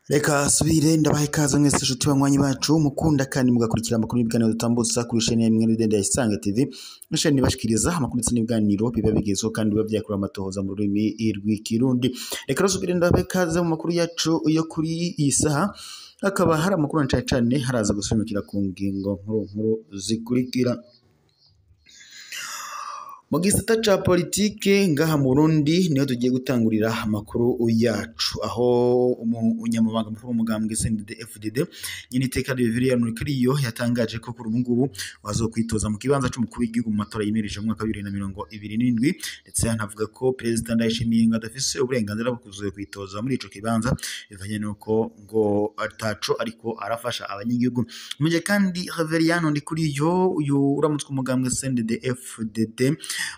Reka subire ndabaha ikaze mwese inshuti banywanyi bacu mukunda kandi mugakurikira amakuru n'ibiganiro dutambutsa kuri chaîne imwe Rudende ya Isange TV. Chaîne ibashikiriza amakuru ndetse n'ibiganiro biba bigezweho kandi biba vyakorewe amatohoza mu rurimi rw'ikirundi. Reka subire ndabaha ikaze mu makuru yacu yo kuri iyi saha, hakaba hari amakuru cane cane haraza gusumikira ku ngingo nkuru nkuru zikurikira. Mu gisata ca politike ngaha mu Burundi niho tugiye gutangurira amakuru yacu, aho umunyamabanga mukuru w'umugambwe CNDD-FDD nyene iteka Reverien Rukiriyo yatangaje ko kuri ubu ngubu bazokwitoza mu kibanza c'umukuru w'igihugu mu matora yimirije mu mwaka wa 2027, ndetse anavuga ko Perezida Ndayishimiye ngo adafise uburenganzira bwo kuzokwitoza muri ico kibanza bivanye nuko ngo ataco ariko arafasha abanyagihugu. Mu gihe kandi Reverien Ndikuriyo uyu uramutswe umugambwe CNDD-FDD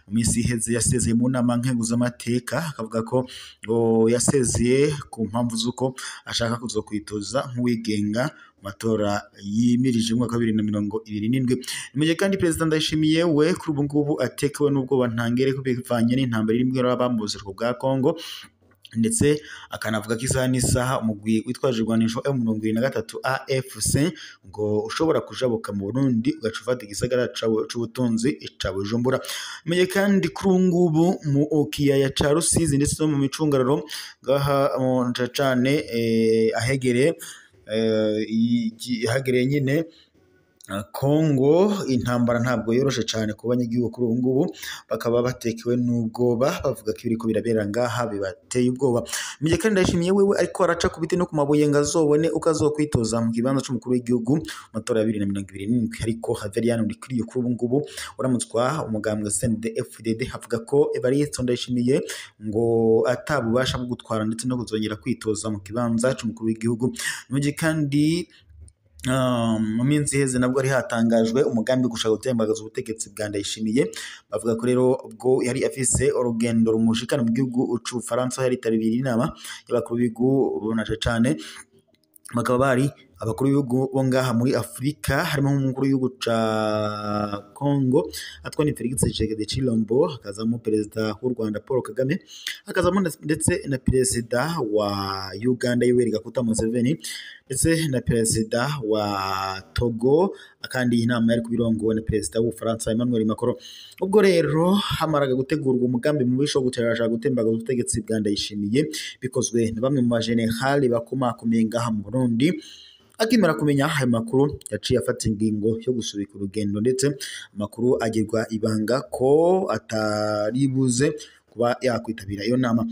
mu minsi iheze yasezeye mu nama nkenguzamateka, akavuga ko ngo yasezeye ku mpamvu z'uko ashaka kuzokwitoza nk'uwigenga mu matora yimirije mu mwaka wa 2027. Mu gihe kandi Perezida Ndayishimiye we kuri ubu ngubu atekewe n'ubwoba ntangere bivanye n'intambara irimwo iraba mu buseruko bwa Kongo, ndetse akanavuga ko isaha n'isaha umugwi witwaje irwanisho M23 AFC ngo ushobora kujabuka mu Burundi ugaca ufata igisagara c'ubutunzi ca Bujumbura. Mu gihe kandi kuri ubu ngubu mu kiyaya ca Rusizi ndetse no mu micungararo ngaha cane ahegereye nyine Kongo, intambara ntabwo yoroshe cyane ku banyagihugu kuri ubu ngubu, bakaba batekewe n'ubwoba bavuga ko ibiriko birabera ngaha bibateye ubwoba. Mu gihe kandi Ndayishimiye wewe ariko araca ku biti no ku mabuye ngo azobone uko azokwitoza mu kibanza c'umukuru w'igihugu mu matora ya 2027, ariko Reverien Ndikuriyo kuri ubu ngubu uramutswa umugambwe CNDD-FDD avuga ko Evariste Ndayishimiye ngo atabubasha bwo gutwara ndetse no kuzongera kwitoza mu kibanza c'umukuru w'igihugu. Mu gihe kandi mu minsi iheze nabwo ari hatangajwe umugambi gushaka gutembagaza ubutegetsi bwa Ndayishimiye, bavuga ko rero ubwo yari afise urugendo rumushikana mu gihugu c'Ubufaransa yaritabiriye inama y'abakuru b'ibihugu bonaje cane, bakaba bari abakuru b'ibihugu bo ngaha muri Afrika, harimo nk'umukuru w'igihugu ca Congo atwa ni Felix Tshisekedi Tshilombo, hakazamo perezida w'u Rwanda Paul Kagame, hakazamo ndetse na perezida wa Uganda Yoweri Kaguta Museveni, ndetse na perezida wa Togo, kandi iyi nama yari kubirongowe na perezida w'Ubufaransa Emmanuel Macron. Ubwo rero hamaraga gutegurwa umugambi mubisha wo guterasha gutembagaza ubutegetsi bwa Ndayishimiye bikozwe na bamwe mu bajenerali bakomakomeye ngaha mu Burundi. Akimara kumenya ayo makuru yaciye afata ingingo yo gusubika urugendo, ndetse amakuru agirwa ibanga ko ataribuze kuba yakwitabira iyo nama.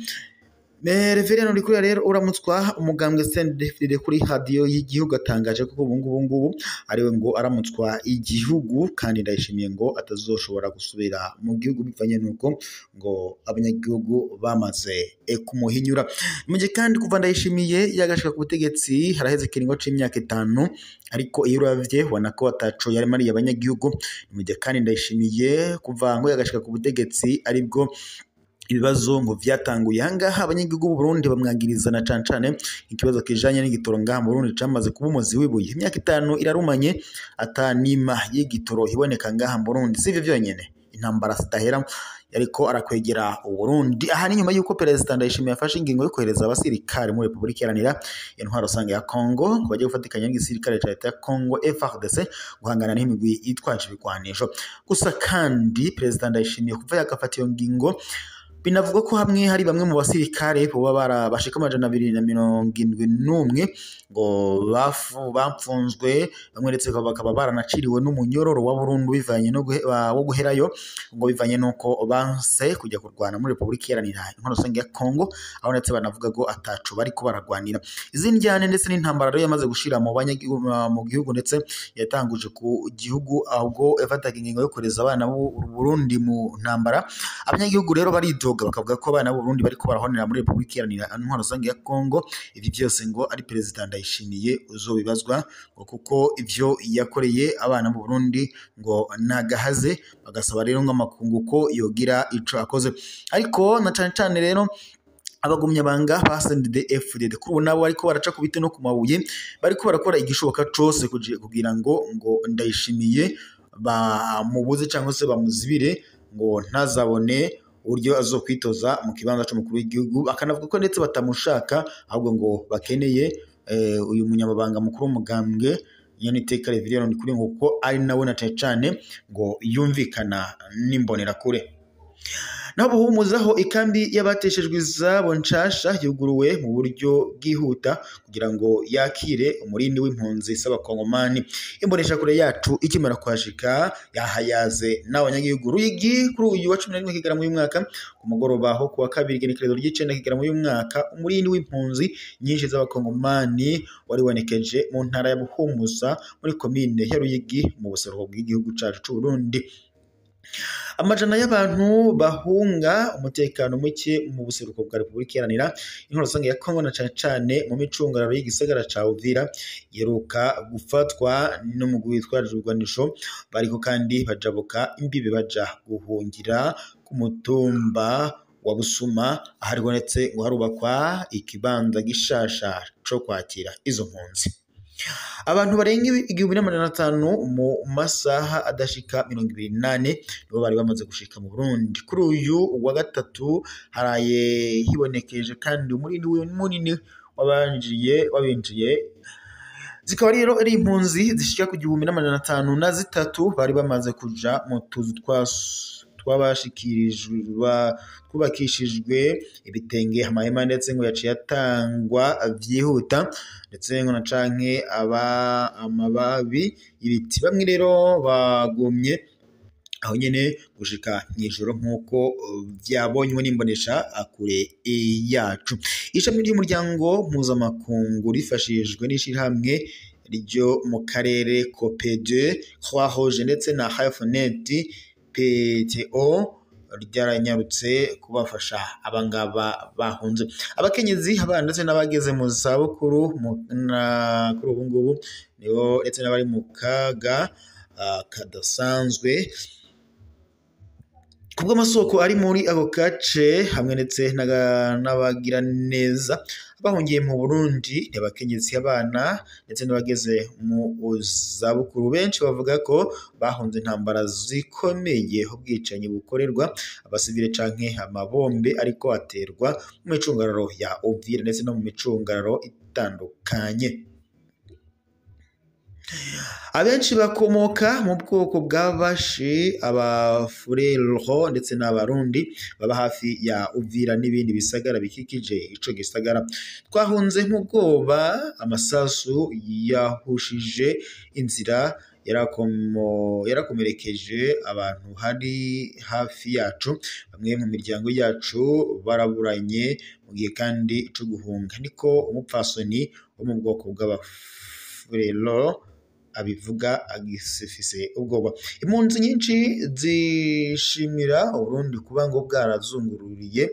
Reverien Ndikuriyo rero uramutswa umugambwe CNDD-FDD kuri radio y'igihugu atangaje ko ubu ngubu ariwe ngo aramutswa igihugu, kandi Ndayishimiye ngo atazoshobora gusubira mu gihugu bivanye nuko ngo abanyagihugu bamaze kumuhinyura. Mu gihe kandi kuva Ndayishimiye yagashika ku butegetsi haraheze ikiringo c'imyaka 5, ariko iyo uravye ubona ko ataco yarimariye abanyagihugu. Mu gihe kandi Ndayishimiye kuva ngo yagashika ku butegetsi aribwo ibibazo ngo vyatanguye ahangaha, abanyagihugu b'u Burundi bamwagiriza na cane cane ikibazo kijanye n'igitoro ngaha mu Burundi camaze kuba umuzi wibuye. Imyaka 5 irarumanye atanima y'igitoro iboneka ngaha mu Burundi. Sivyo vyonyene, intambara zidahera yariko arakwegera Uburundi. Aha ni nyuma yuko Perezida Ndayishimiye yafashe ingingo yo kohereza abasirikare muri Republika Iharanira Intwaro Rusange ya Kongo ngo bajye gufatikanya n'igisirikare ca leta ya Kongo FARDC guhangana n'imigwi yitwaje ibigwanisho. Gusa kandi Perezida Ndayishimiye kuva yagafata iyo ngingo, binavugwa ko hamwe hari bamwe mu basirikare boba barabashika 271 ngo bapfunzwe, bamwe ndetse bakaba baranaciriwe n'umunyororo wa burundu bivanye no wo guherayo, ngo bivanye nuko banse kujya kurwana muri Republika Iharanira Intwaro Rusange ya Kongo, aho ndetse banavuga ko ataco bariko baragwanira. Izindi njyane ndetse n'intambara rero yamaze gushira mu banyagihugu mu gihugu, ndetse yatanguje ku gihugu ahubwo yafataga ingingo yo kohereza abana b'u Burundi mu ntambara. Abanyagihugu rero baridoga bakavuga ko abana b'u Burundi bariko barahonera muri Republika Iharanira Intwaro Rusange ya Kongo. Ibi byose ngo ari Perezida Ndayishimiye uzobibazwa, ngo kuko ivyo yakoreye abana b'u Burundi ngo nagahaze, bagasaba rero ngo amakungu ko yogira ico akoze. Ariko na cane cane rero abagumya banga ba CNDD-FDD kuri ubu nabo bariko baraca ku biti no ku mabuye, bariko barakora igishoboka cose kugira ngo Ndayishimiye bamubuze cyangwa se bamuzibire ngo ntazabone uburyo azokwitoza mu kibanza c'umukuru w'igihugu. Akanavuga ko ndetse batamushaka, ahubwo ngo bakeneye uyu munyamabanga mukuru w'umugambwe Nyeniteka Reverien Ndikuriyo, ngo ko ari nawe na cane cane ngo yumvikana n'imbonerakure. Naho Buhumuzaho ikambi y'abateshejwe izabo nshasha yuguruwe mu buryo bwihuta kugira ngo yakire umurindi w'impunzi z'abakongomani. Imboneshakure yacu ikimara kuhashika yahayaze n'abanyagihugu. Ruyigi kuri uyu wa 11 Kigarama uyu mwaka, ku mugoroba ho kuwa kabiri igenekerezo ry'icenda Kigarama uyu mwaka, umurindi w'impunzi nyinshi z'abakongomani wari wanekeje mu ntara ya Buhumuza muri komine ya Ruyigi mu buseruko bw'igihugu cacu c'Uburundi. Amajana y'abantu bahunga umutekano muke mu buseruko bwa Repubulika Iharanira Intwaro Rusange ya Kongo na cane cane mu micungararo y'igisagara ca Uvira iheruka gufatwa n'umugwi witwaje ibigwanisho, bariko kandi bajabuka imbibe baja guhungira ku mutumba wa Busuma, aharibonetse ngo harubakwa ikibanza gishasha co kwakira izo mpunzi. Abantu barenga 1500 mu masaha adashika 24 nibo bari bamaze gushika mu Burundi. Kuri uyu wa gatatu haraye hibonekeje kandi umurindi munini wabinjiye, zikaba rero ari impunzi zishika ku 1503 bari bamaze kuja mu tuzu twubakishijwe ibitenge, amahema ndetse ngo yaciye atangwa vyihuta, ndetse ngo na canke aba amababi y'ibiti. Bamwe rero bagumye aho nyene gushika mw'ijoro nk'uko vyabonywe n'imbonesha kure yacu. Ishami ry'umuryango mpuzamakungu rifashijwe n'ishirahamwe ryo mu karere COPD, Croix Rouge ndetse na Hyphenet PTO ryaranyarutse kubafasha abangaba bahunze. Abakenyezi, abana ndetse n'abageze mu zabukuru kuri ubu ngubu nibo ndetse n'abari mu kaga kadasanzwe. Kubw'amasoko ari muri ako gace hamwe ndetse n'abagiraneza bahungiye mu Burundi, abakenyezi, abana ndetse n'abageze mu zabukuru, benshi bavuga ko bahunze intambara zikomeye, ubwicanyi bukorerwa abasivile canke amabombe ariko aterwa mu micungararo ya Uvira ndetse no mu micungararo itandukanye. Abenshi bakomoka mu bwoko bw'abashi, abafurero ndetse n'abarundi baba hafi ya Uvira n'ibindi bisagara bikikije ico gisagara. Twahunze mu bwoba, amasasu yahushije inzira, yarakomerekeje abantu hari hafi yacu, bamwe mu miryango yacu baraburanye mu gihe kandi ico guhunga, niko umupfasoni wo mu bwoko bw'abafurero abivuga agisifise ubwoba. Impunzi nyinshi zishimira Uburundi kuba ngo bwarazungururiye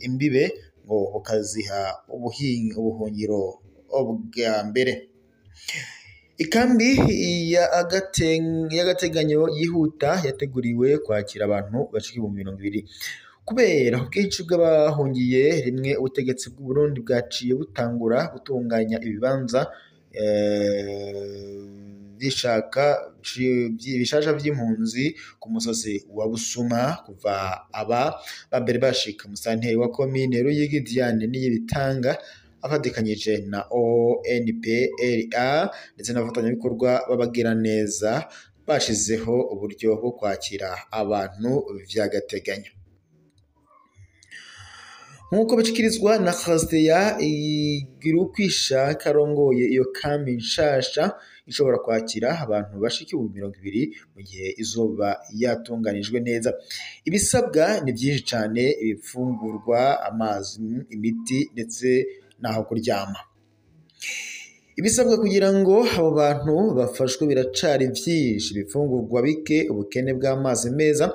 imbibe ngo bukaziha ubuhungiro bwa mbere. Ikambi y'agateganyo yihuta yateguriwe kwakira abantu bashika 20,000. Kubera ubwinshi bw'abahungiye rimwe, ubutegetsi bw'Uburundi bwaciye butangura gutunganya ibibanza bishasha vy'impunzi ku musozi wa Busuma. Kuva aba bambere bashika, musanteri wa komine Ruyigi Diane Niyibitanga afatikanyije na ONPRA ndetse n'abafatanyabikorwa b'abagiraneza bashizeho uburyo bwo kwakira abantu vy'agateganyo. Nk'uko bishikirizwa na Khastea Igirukwisha karongoye iyo kambi nshasha ishobora kwakira abantu bashika 20,000 mu gihe izoba yatunganijwe neza. Ibisabwa ni byinshi cane: ibifungurwa, amazi, imiti ndetse n'aho kuryama. Ibisabwa kugira ngo abo bantu bafashwe biracari vyinshi: ibifungurwa bike, ubukene bw'amazi meza,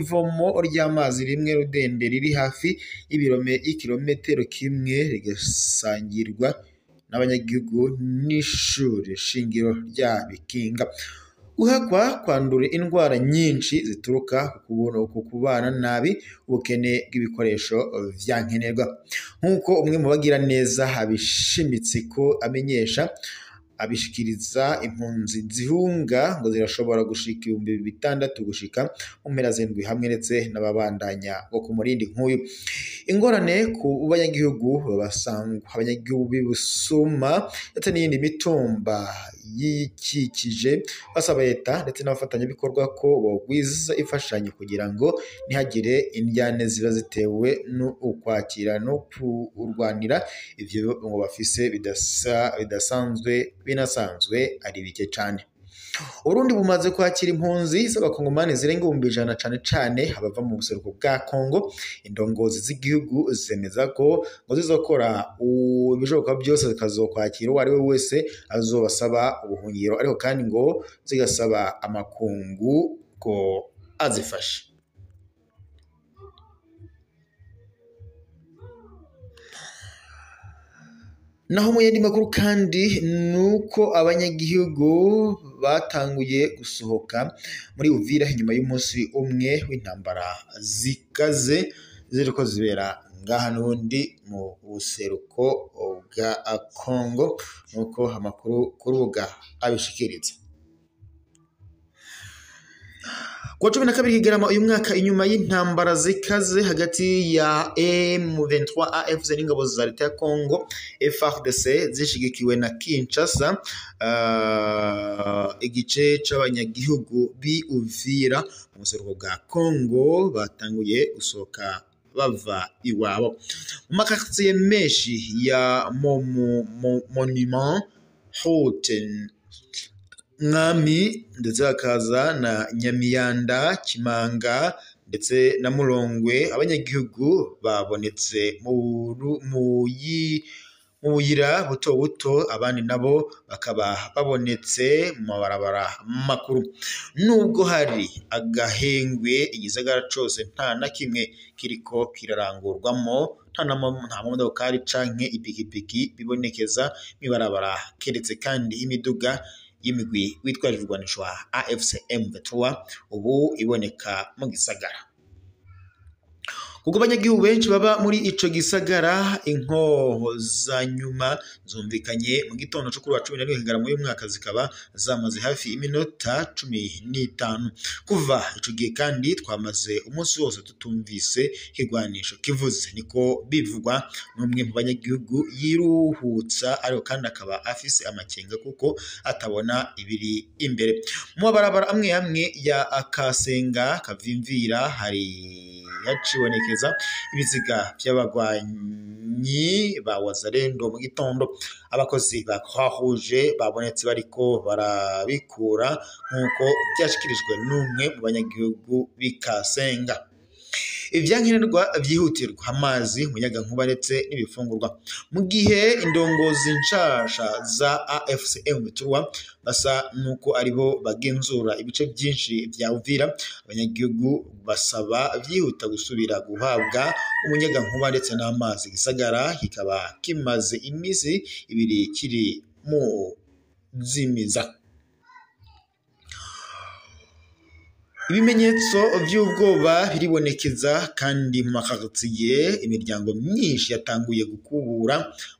ivomo ry'amazi rimwe rudende riri hafi y'ikirometero kimwe rigasangirwa n'abanyagihugu n'ishure shingiro rya Bikinga. Guhakwa kwandura indwara nyinshi zituruka ku kubana nabi, ubukene bw'ibikoresho vyankenerwa. Nk'uko umwe mu bagiraneza abishimitse ko amenyesha, abishikiriza. Impunzi zihunga ngo zirashobora gushika 6000 gushika mu mpera z'indwi, hamwe ndetse n'ababandanya bo ku murindi nk'uyu. Ingorane ku banyagihugu babasangwa, abanyagihugu b'Ibusuma ndetse n'iyindi mitumba yikikije basaba leta ndetse n'abafatanyabikorwa ko bogwiza imfashanyo kugira ngo ntihagire indyane ziba zitewe no ukwakira no kurwanira ivyo ngo bafise bidasanzwe binasanzwe ari bike cane. Uburundi bumaze kwakira impunzi z'abakongomani zirenga 100,000, cane cane abava mu buseruko bwa Kongo. Indongozi z'igihugu zemeza ko ngo zizokora ibishoboka byose zikazokwakira uwo ari we wese azobasaba ubuhungiro, ariko kandi ngo zigasaba amakungu ko azifashe. Naho mu yandi makuru kandi nuko abanyagihugu batanguye gusohoka muri Uvira inyuma y'umunsi umwe w'intambara zikaze ziriko zibera ngaha n'ubundi mu buseruko bwa Kongo, nuko amakuru kurubuga abishikiriza. Kuwa 12 Kigarama uyu mwaka, inyuma y'intambara zikaze hagati ya M23 AFC n'ingabo za leta ya Congo FARDC zishigikiwe na Kinshasa, igice c'abanyagihugu b'Uvira mu buseruko bwa Congo batanguye gusohoka bava iwabo mu makartier menshi ya Monument Haute Mwami, ndetse hakaza na Nyamiyanda, Kimanga ndetse na Murongwe. Abanyagihugu babonetse mu buyira buto buto, abandi nabo bakaba babonetse mu mabarabara makuru. Nubwo hari agahengwe, igisagara cose nta na kimwe kiriko kirarangurwamo, nta modokari canke ipikipiki bibonekeza mw'ibarabara, keretse kandi imiduga y'imigwi witwaje ibigwanisho wa AFC M23 ubu iboneka mu gisagara. Kuko abanyagihugu benshi baba muri ico gisagara, inkoho za nyuma zumvikanye mu gitondo co kuri wa 11 Kigarama uyu mwaka, zikaba zamaze hafi iminota 15. Kuva ico gihe kandi twamaze umunsi wose tutumvise ikigwanisho kivuze, niko bivugwa n'umwe mu banyagihugu yiruhutsa, ariko kandi akaba afise amakenga kuko atabona ibiri imbere. Mu mabarabara amwe amwe ya Kasenga, Kavimvira hari hacibonekeza ibiziga by'abagwanyi ba Wazalendo mu gitondo. Abakozi ba Croix-Rouge babonetse bariko barabikura, nk'uko byashikirijwe n'umwe mu banyagihugu b'Ikasenga. Ivyankenerwa vyihutirwa, amazi, umuyagankuba ndetse n'ibifungurwa. Mu gihe indongozi nshasha za AFC M23 basa nuko aribo bagenzura ibice byinshi vya Uvira, abanyagihugu basaba vyihuta gusubira guhabwa umuyagankuba ndetse n'amazi. Igisagara kikaba kimaze imisi ibiri kiri mu zimiza. Ibimenyetso vy'ubwoba biribonekeza kandi mu makartiye, imiryango myinshi yatanguye gukubura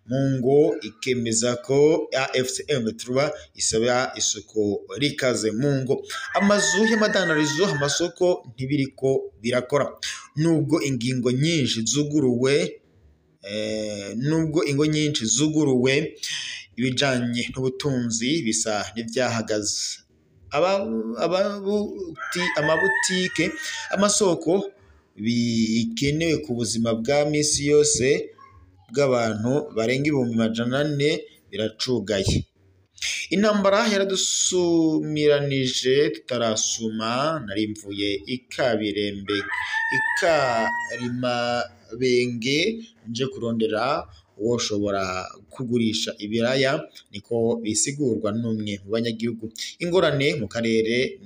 mu ngo, ikemeza ko AFC M23 isaba isuku rikaze mu ngo. Amazu y'amadandarizo, amasoko ntibiriko birakora. Nubwo ingingo nyinshi zuguruwe, nubwo ingo nyinshi zuguruwe, ibijanye n'ubutunzi bisa n'ivyahagaze. Amabutike, amasoko bikenewe ku buzima bwa misi yose bw'abantu barenga 400,000 biracugaye. Intambara yaradusumiranije tutarasuma, narimvuye ikabirembe ikarimabenge nje kurondera uwoshobora kugurisha ibiraya, niko bisigurwa n'umwe mu banyagihugu. Ingorane mu karere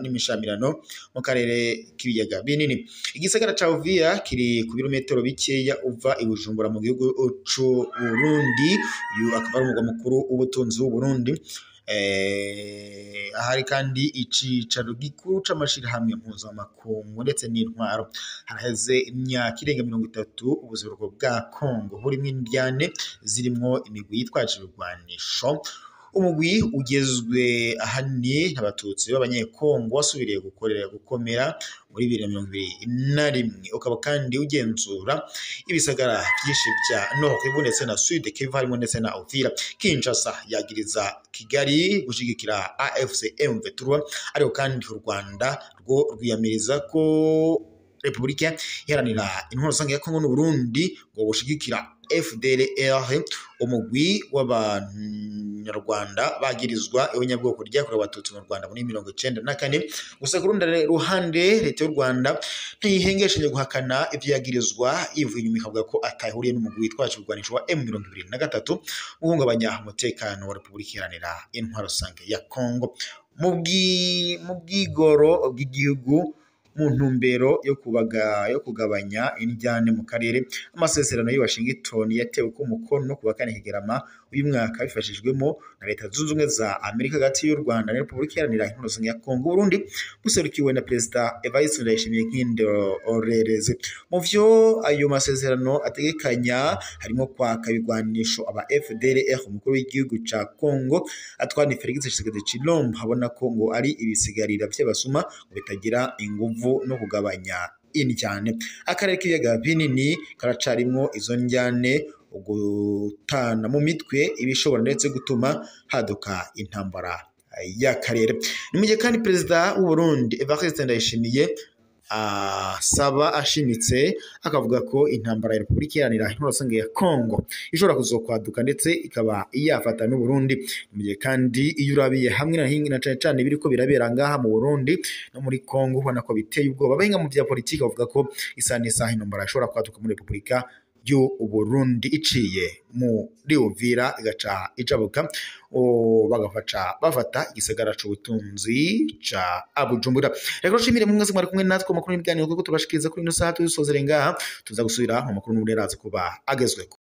n'imishamirano mu karere k'ibiyaga binini. Igisagara ca Uvira kiri ku birometero bikeya uva i Bujumbura mu gihugu c'u Burundi, uyu akaba ari umugwa mukuru w'ubutunzi w'u Burundi. Ahari kandi icicaro gikuru c'amashirahamwe mpuzamakungu ndetse n'intwaro. Haraheze imyaka irenga 30 ubuseruko bwa Kongo burimwo indyane zirimwo imigwi yitwaje ibigwanisho. Umugwi ugezwe ahanini n'abatutsi b'abanyekongo wasubiriye gukorera gukomera muri 2021, ukaba kandi ugenzura ibisagara byinshi bya Nord Kivu ndetse na Sud Kivu harimo ndetse na Uvira. Kinshasa yagiriza Kigali gushigikira AFC M23, ariko kandi u Rwanda rwo rwiyamiriza ko Repubulika Iharanira Intwaro Rusange ya Kongo n'u Burundi ngo bushigikira FDLR, umugwi w'abanyarwanda bagirizwa ihonyabwoko ryakorewe abatutsi mu Rwanda muri 94. Gusa ku rundi ruhande leta y'u Rwanda ntiyihengeshanye guhakana ivyo yagirizwa, ivuye inyuma ikavuga ko atahuriye n'umugwi witwaje ibigwanisho wa M23 uhungabanya umutekano wa Repubulika Iharanira Intwaro Rusange ya Kongo. Mu bwigoro bw'igihugu mu ntumbero yo kugabanya indyane mu karere, amasezerano y'i Washington yatewe ku mukono ku wa 4 Kigarama uyu mwaka bifashijwemo na Leta Zunze Ubumwe za Amerika hagati y'u Rwanda na Repubulika Iharanira Intwaro Rusange ya Kongo. Burundi buserukiwe na Perezida Evariste Ndayishimiye nk'indorerezi. Mu vyo ayo masezerano ategekanya harimo kwaka ibigwanisho aba FDLR. Umukuru w'igihugu ca Kongo Antoine Felix Tshisekedi Tshilombo abona ko ngo ari ibisigarira vy'abasuma ngo bitagira inguvu no kugabanya indyane. Akarere k'ibiyaga binini karacarimwo izo ndyane, ugutana mu mitwe ibishobora ndetse gutuma haduka intambara y'akarere. Ni mu gihe kandi Perezida w'u Burundi Evariste Ndayishimiye asaba ashimitse akavuga ko intambara ya Repubulika Iharanira Intwaro Rusange ya Kongo ishobora kuzokwaduka ndetse ikaba yafata n'u Burundi. Mu gihe kandi iyo urabiye hamwe na hingi na cane cane biriko birabera ngaha mu Burundi no muri Kongo ubona ko biteye ubwoba. Abahinga mu vya politiki bavuga ko isaha n'isaha intambara ishobora kwaduka muri Repubulika y'u Burundi iciye muri Uvira igaca ijabuka, bagafaca bafata igisagara c'ubutunzi ca Bujumbura. Rero nshimire mwese mwari kumwe natwe makuru n'ibiganiro kuko tubashikiriza kuri ino saha. Tuzosozere ngaha, tuza gusubira mu makuru n'ubundi araza kuba agezweko.